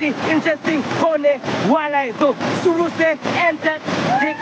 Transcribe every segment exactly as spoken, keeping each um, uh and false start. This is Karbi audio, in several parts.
इंटरेस्टिंग होने वाला है, तो शुरू से एंड तक देख।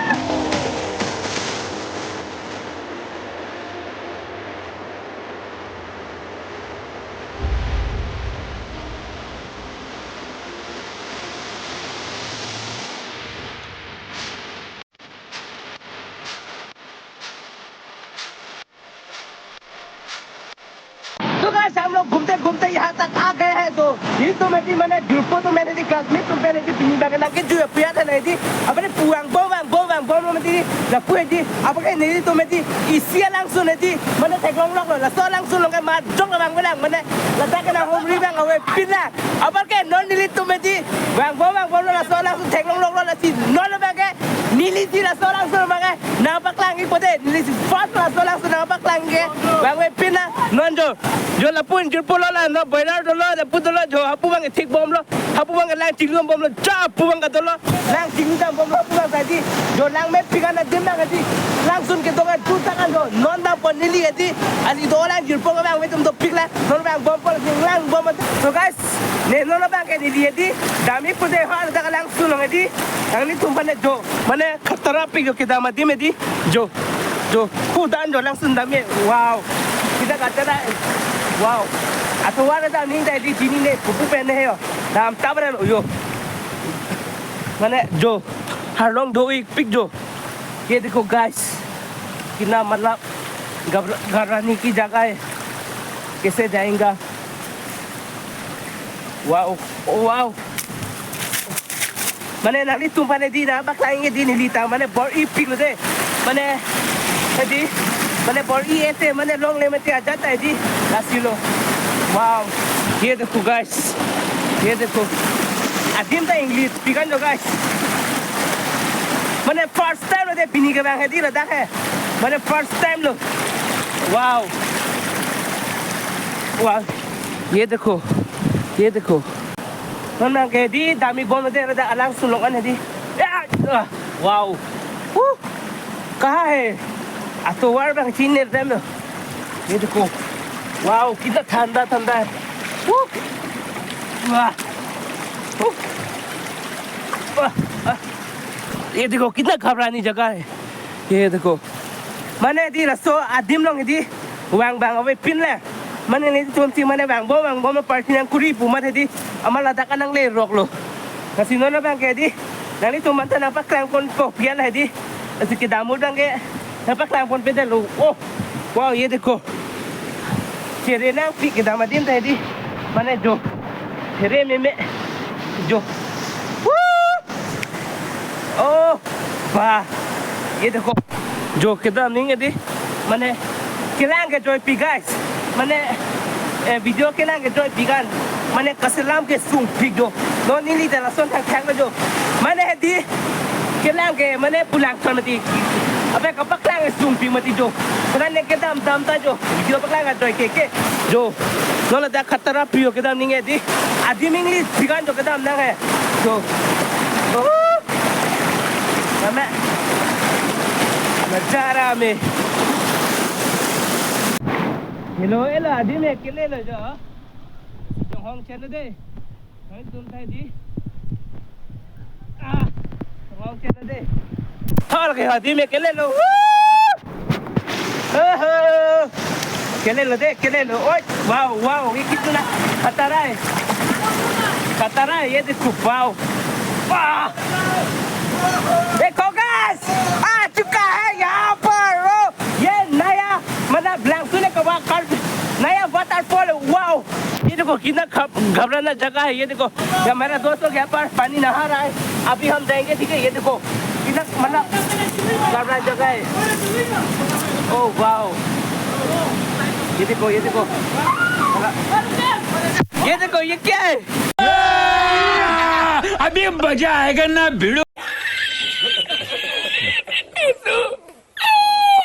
तो गाइस, हम लोग घूमते घूमते यहाँ तक आ गए हैं। तो ये तो मैं भी, मैंने ग्रुप को तो मैंने दी क्लासमेट तो मैंने दी पिनी बागन आके जो पिया था नहीं दी। अपने पुआंग बो वांग बो वांग बो में दी, ना पुए दी। अपने नहीं तो मैं दी इसी अलग सुने दी। मैंने tek long lok lo, laso alangsun long ke majok lo bang belang, mane ladak ke na home ri bang awe pina. Apar ke non neli tum edi bang bom bang bom laso alangsun theklong lok lo, lasi non lo bang ke neli si laso alangsun bang ke nangpaklang ik pute, neli si first laso alangsun nangpaklang ke bang we pina non jo. Jo lapu injur pulo la, no boiler dolo, lapu dolo jo, hapu bang thik bom lo, hapu bang lang chingrum bom lo, ja hapu bang ka dolo, lang chingrum bom lo, hapu bang tadi jo lang me pikan adim bang edi, langsun ke dong adu takan jo, non dam pon neli edi, ali do lang jur pon bang we tum do pik la. Non bang bom pon lang bom. So guys, ne non bang ke neli edi, dami pute ha ta langsun long edi, nanglitum aphan ne jo, mane khatara pik jo kedam adim edi, jo, jo, ku dan jo langsun dami, wow, kita khatara, wow, atovar dam ning ta edi, jini ne pupu pen ne yo, dam tabra lo jo, mane jo, harlong do ik pik jo. ये देखो गाइस, कितना मतलब घबरा-, घबराने की जगह है, कैसे जाएगा? Wow, wow. Mane nanglitum aphan edi nangpaklang ik edi neli ta, mane bor-i pik lo de. Mane edi, mane bor-i ete, mane longle mete ajat ta edi, lasi lo. Wow. ये देखो गाइस, ये देखो. Adim ta English pikan jo guys. Mane first time lo de pini ke bang edi ladak he. Mane first time lo. Wow. Wow. ये देखो, ये देखो. Non bang ke edi dami bom de ladak alangsun long an edi. Ya, ah, wow. Huh. कहाँ है? Atovar bang chini dem lo. ये देखो, wow, कितना ठंडा ठंडा है. Woo! वाह. Woo! वाह, वाह. ये देखो, कितना घबराने जगह है. ये देखो. Mane edi laso adim long edi, vang bang ave pin le. Mane nelitum si mane vang bom vang bom party nangkuri pu mate edi, amat ladak an nangle rok lo. Lasi non bang ke edi, nanglitum aphan ta nangpaklang ponpo pian la edi. Lasi kedam ahut bang ke nangpaklang ponpe det lo. Oh, wow, ये देखो. Chere nangpi kedam adim ta edi. Mane jo. Chere meme. Jo. Woo! Oh, bah. ये देखो. Jo kedam ning edi. Mane kelang ke joipi guys. Mane, eh, video kelang ke joipi kan. Mane kaselam ke sungpik jo. Non neli ta lason thang thang jo. Mane edi kelang ke mane pulang thon mati. Ape kapaklang ke sungpik mati jo. Karena ne kedam dam ta jo. Video paklang ke joi ke ke. Jo. Non ladak khatara pik jo kedam ning edi. Adim English pikan jo kedam nang he. Jo. Oh. Mama. Najara me. Hello, hello, adim me kele lo jo. Jong hong chen de. Hai dun thai di. Ah. Jong hong chen de. Thal ke adim me kele lo. Woo! Oho. Kele lo de, kele lo. Oi, wow, wow, ये कितना खतरा है. खतरा है, ये देखो, wow. वाह. देखो guys, आ चुका है यहाँ पर, ओ, ये नया, मतलब, langsun ne kava kar, नया waterfall, wow. ये देखो, कितना घब-, घबराना जगह है, ये देखो. या मेरा दोस्त लोग यहाँ पर पानी नहा रहा है. अभी हम जाएंगे, ठीक है, ये देखो. कितना, मतलब, घबराना जगह है. Oh, wow. ये देखो, ये देखो. ये देखो, ये क्या है? अभी मजा आएगा ना भिड़ू.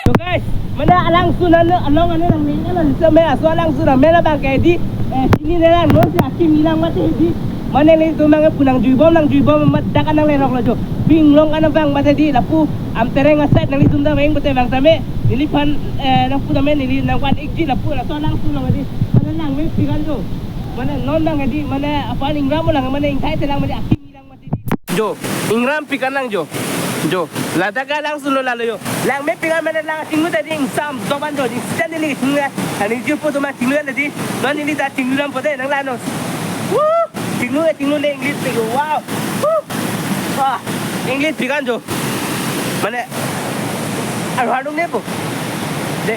So guys, mane alangsun an along an nangning an sa me aso alangsun an me la bang ke di, eh, sini ne lang non si akim ilang mate di. Mane nelitum bang ke pu nangjui bom, nangjui bom amat dak an nangle rok lo jo. Pinglong an bang mate di lapu Amtereng aside nanglitum ta veng pute bang tame. Neliphan, eh, nangpu tame neli nangvan ik di lapu laso alangsun long di. Mane nang me pikan jo. Mane non bang hedi, mane apar ingram lang, mane ingthai te lang, mane akimi lang mati di. Jo, ingram pikan lang jo. Jo, ladak ke langsun lo lalo jo. Langmepik an mane lang chinglu tadi ingsam doban jo, di sita neli chinglu. Ani jirpo atum chinglu tadi. Non neli ta chinglu lam pote nang lano. Woo! Chinglu, chinglu le English pik. Wow. Woo! Ah, English pikan jo. Mane, aru hardung ne po. De.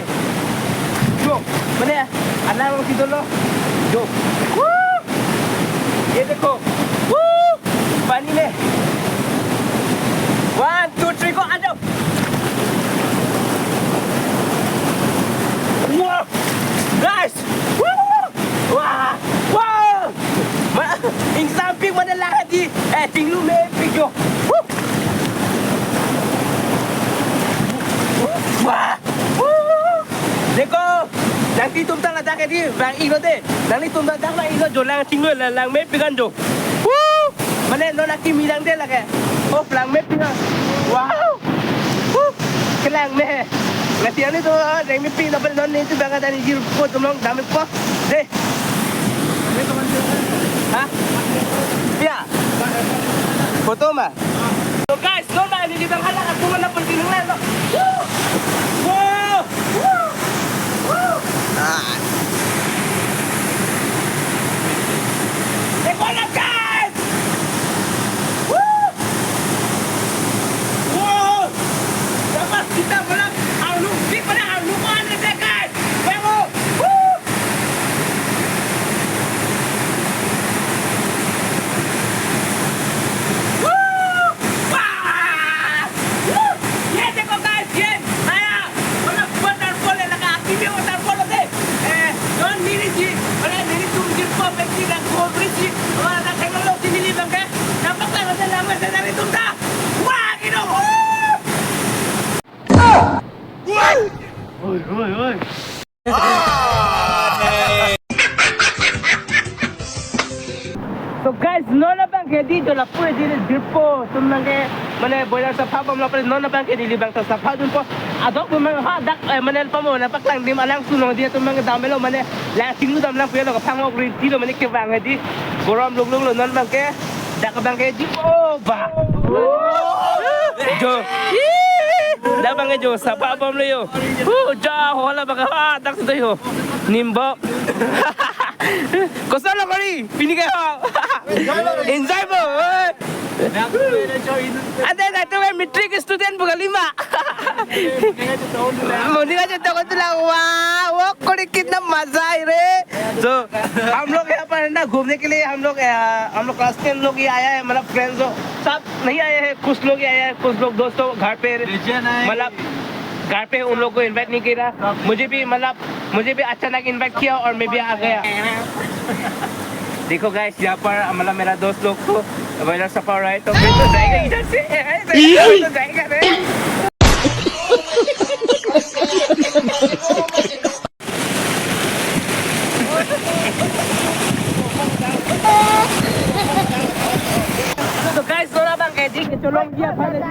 Jo, mane, alang lo si dolo. Jo. Woo! Ye dekho. Woo! Pani mein. One, two, three, go, aa jao. Wow! Guys! Woo! Wah! Wow! Ma, ingsampik mane lang hedi. Eh, chinglu mepik jo. Woo! Wah! Woo! Dekho, nangtum ta ladak hedi, bang-iklo de. Nangtum ta ladak bang-iklo jo, lang chinglu, lang, langmepik an jo. Woo! Mane non akimi lang de lake. Oh, langmepik an. Wow! Woo! Kelang me. Nasi ani to, ah, langmepik na pare non ne tu bang ada ni jirpo atum along dampo. De. Ha? Ya. Photo ma. So guys, non bang neli bang hala aku mana penting lang lo. Woo! Woo! Woo! Woo! Ah. Ekor lang, guys! Woo! Woo! Dapat kita malam arluk, di mana arluk mana deh, guys? Bemo! Woo! Woo! Wah! Woo! Ye dekho guys, ye naya, matlab waterfall hai, lake akimi waterfall hai. Eh, non neli ji, matlab nelitum jirpo pekti na ko brisi, wala na technology neli bang ke, nampak ta nasa nama sedari tum ta. Wah, gitu. Woo! Oi, oi, oi. So guys, non abang ke di jo lapu di jirpo atum nangke mane boiler sapha bomlo pare, non abang ke neli bang ta sapha dunpo. Adok pun mang ha dak, eh, mane pamo na paklang dim alang sunong di atum nangke dam lo mane lang chinglu dam lang pulo kapang ok rinti lo mane kevang hedi gorom luk luk lo non abang ke. Dak abang ke jirpo ba. Jo. Dak abang ke jo sapha bomlo jo. Hu ja hola baka ha dak sita jo. Nimbok. Koson lo kori pini ke ha. Enjoy bo. Eh. Ante na tu matric student bukan lima. Muni ka jatuh ko tu la wah, wah kori kitna maza hai re. So हम लोग यहाँ पर है ना घूमने के लिए, हम लोग, अ, हम लोग क्लास के लोग ही आया है, मतलब फ्रेंड्स लोग सब नहीं आए हैं, कुछ लोग ही आया है, कुछ लोग दोस्तों घर पे, मतलब घर पे उन लोग को इनवाइट नहीं किया। मुझे भी मतलब मुझे भी अचानक इनवाइट किया और मैं भी आ गया। देखो गाइस, यहाँ पर मतलब मेरा दोस्त लोग को बोइलर सफा हो रहा है, तो मैं तो जाएगा इधर से, मैं तो जाएगा रे। So guys, non abang ke di ke cholong dia pada di.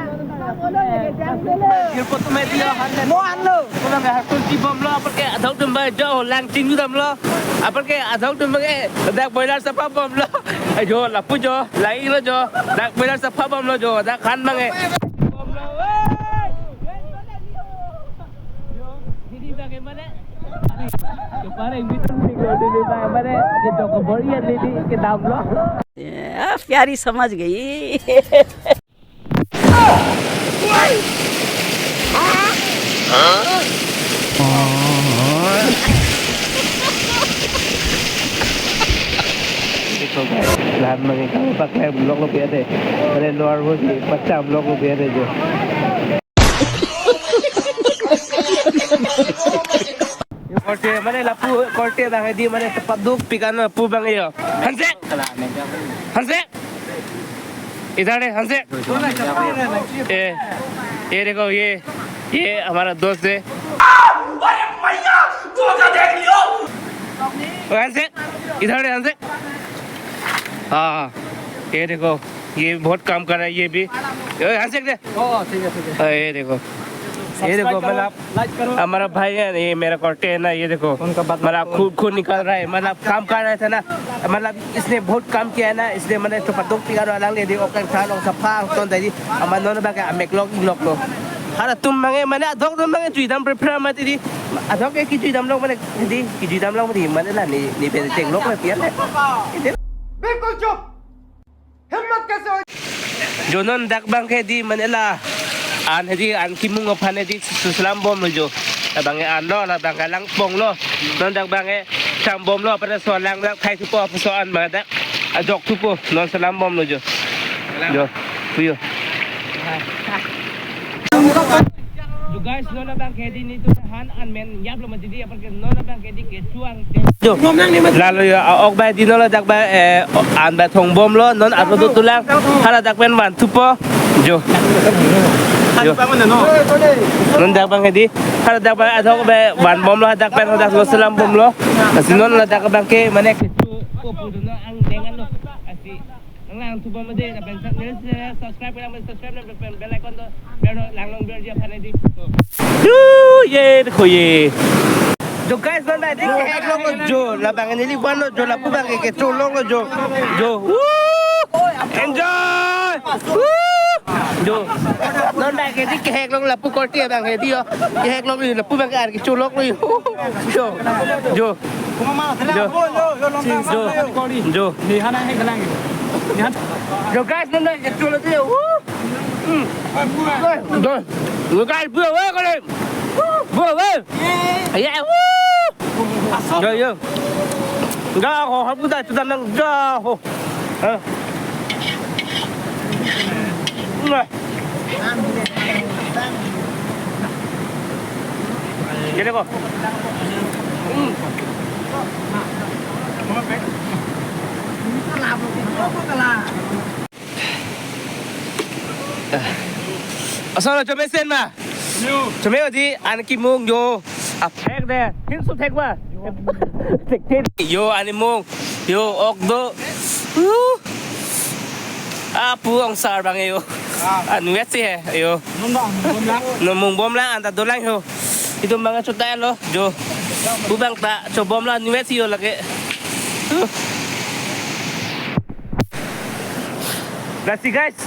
Jirpo atum dia han le. Mo anlo. Pulang ke hakul ti bomlo, apar ke adok atum ba jo lang chinglu damlo. Apar ke adok atum ke dak boiler sapha bomlo. Ajo lapu jo, lang-iklo jo. Dak boiler sapha bomlo jo. Dak han bang ke. Didi bang ke mana? Kepala yang bitul sih kalau didi bang mana? Kita ke bor iya didi ke damlo. Ya, प्यारी समझ गई। Lahan mangi kami paklem vlog lo piya de. Mane luar bosi pacham vlog lo piya de jo. Korte mane lapu korte bang di mane tepat duk pikan lapu bang yo. Hansek. Hansek. इधर है, हंसे। ये, ये देखो, ये, ये हमारा दोस्त है। अरे भैया, धोखा देख लियो। ओ, हंसे, इधर है, हंसे। हाँ, हाँ, ये देखो, ये बहुत काम कर रहा है, ये भी। ए, हंसे दे। ओ, ठीक है, ठीक है। अ, ये देखो। ये देखो, मतलब, हमारा भाई है, ये मेरा कॉर्टे है ना, ये देखो, मतलब, खून, खून निकल रहा है, मतलब, काम कर रहा था ना, मतलब, इसने बहुत काम किया है ना, इसलिए मैंने तो पतोक पिका रो alang le di, open sa long sa phang ton dai di, ama non ba ka amek lok inglok lo. Hara atum abang ke, mane adok atum abang ke chuidam prepare mati di, adok ke kichuidam long mane di, kichuidam long mati, mane la ni, ni pe cheng lok mati ya. बिल्कुल चुप। हिम्मत कैसे हुई? Jo non dak abang ke di mane la an hedi an kimung aphan hedi suselam bomlo jo. Labang ke an lo, labang ke langpong lo. Non dak abang ke sam bomlo, pada so lang dak thai thupo, so an abang dak ajok thupo, non selam bomlo jo. Jo, puyo. Jo guys, non abang ke di ni tu han an men yap lo mati di, apar ke non abang ke di kechuang te. Jo. Lalo yo, a-ok ba di non ladak ba, eh, an ba thong bomlo, non arlo do tulang, haladak pen van thupo. Jo. Jo. Non dak abang ke di, haladak ba adok ba van bomlo, hadak pen hadak lo selam bomlo. Lasi non ladak abang ke mane kechu ko pu do non ang dengan lo. Lasi nang lang thupo mati, lapen subscribe, subscribe, subscribe, lapen bell icon to, pero lang long ber dia phane di. Yo, ye, ko ye. Jo guys, non ba di kehek long lo jo, labang neli van lo jo, lapu abang ke kecho long lo jo. Jo. Woo! Enjoy! Woo! Jo. Non ba ke di kehek long, lapu korte abang ke di yo. Kehek long lo, lapu abang ke ar kecho long lo yo. Jo. Jo. Jo. Jo. Jo guys, non ba kecho lo jo. Woo! Hmm. Jo. Jo guys, bu we ko le. Bu we. Ya, woo! Jo, jo. Ga ho, ha bu da tu da nang ga ho. Ha. Ngai. Gini ko. Hmm. Asal cuma sen mah. Cuma di an kimung jo. Aphek de. Hin su thek ba. Thek thek. Yo an mung. Yo ok do. Uh. Apu ong sar abang yo. Ah. An wet si he. Yo. Non ba, mung bomlo. Non mung bomlo, an ta dolang ho. Itum abang chot lo. Jo. Pu abang ta cho bomlo, an wet si yo lake. Uh. Lasi guys,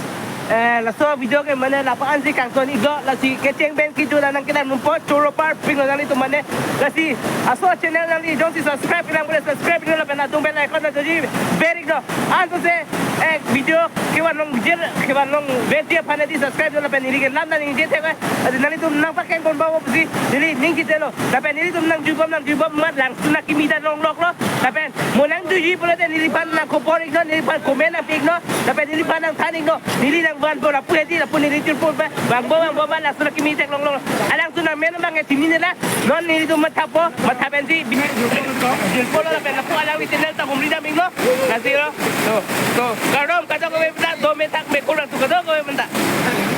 eh, laso video ke mane lapu-an si kangton iklo, lasi kecheng pen kecho la nang kedam num po, choro parpik lo nanglitum mane, lasi aso channel nangli jongsi subscribe nang pule subscribe lo lapen adung bell icon ta doji berik lo. Anso se, eh, video kevan long jer, kevan long ber dia phane di subscribe lo lapen neli ke lam nang ningje thek, lasi nanglitum nang pakeng kon ba si, neli ningje lo, lapen nelitum nang jui bom nang jui bom mat lang suna kimi ta long lok lo, lapen mo nang juiji pulote neliphan nang khobor iknon, neliphan comment nang pi iknon, lapen neliphan nang than iknon. Neli nang vanpo lapu hedi, lapu neli chirpo ba, vangpo vangpo ba, laso kimi theklong long. Alangtum nang men abang ke chini ne la, non nelitum mathapo, matha pensi, jilpo lo lapen lapu alangli channel ta humri dam iknon. Lasi lo. To, to, kardom kadokave ta, do me thak me kura tu kadokave menta.